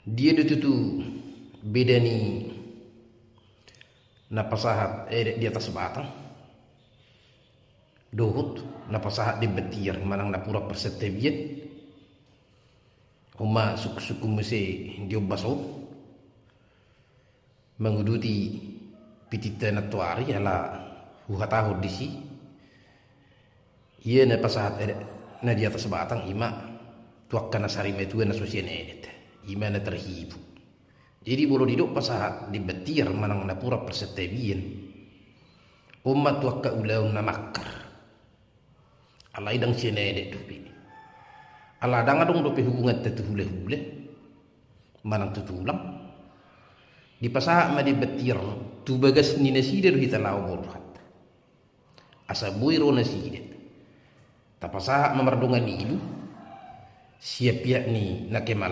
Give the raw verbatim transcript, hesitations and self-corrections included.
Dia do tutu beda ni na pasahat adat di atas batang dohot na pasahat demban tiar manang napuran parsantabian? On ma sungkunsungkun muse di ombas on manguduti pitinta nantoari, ala huhatahon disi, ia na pasahat adat na di atas batang i ma tu angka na sarimatua na so sian adat, i ma na tarhibur. Jadi molo didok pasahat demban tiar manang napuran parsantabian, on ma tu angka ulaon na mangkar. Alai ndang sian adat dope. Ala ndang adong dope hubunganta tu hulahula manang tu tulang. Dipasahat ma demban tiar tu bagas ni nasida do hita laho borhat, asa boi ro nasida. Tapasahat ma mardongan ilu sian pihak ni na kemala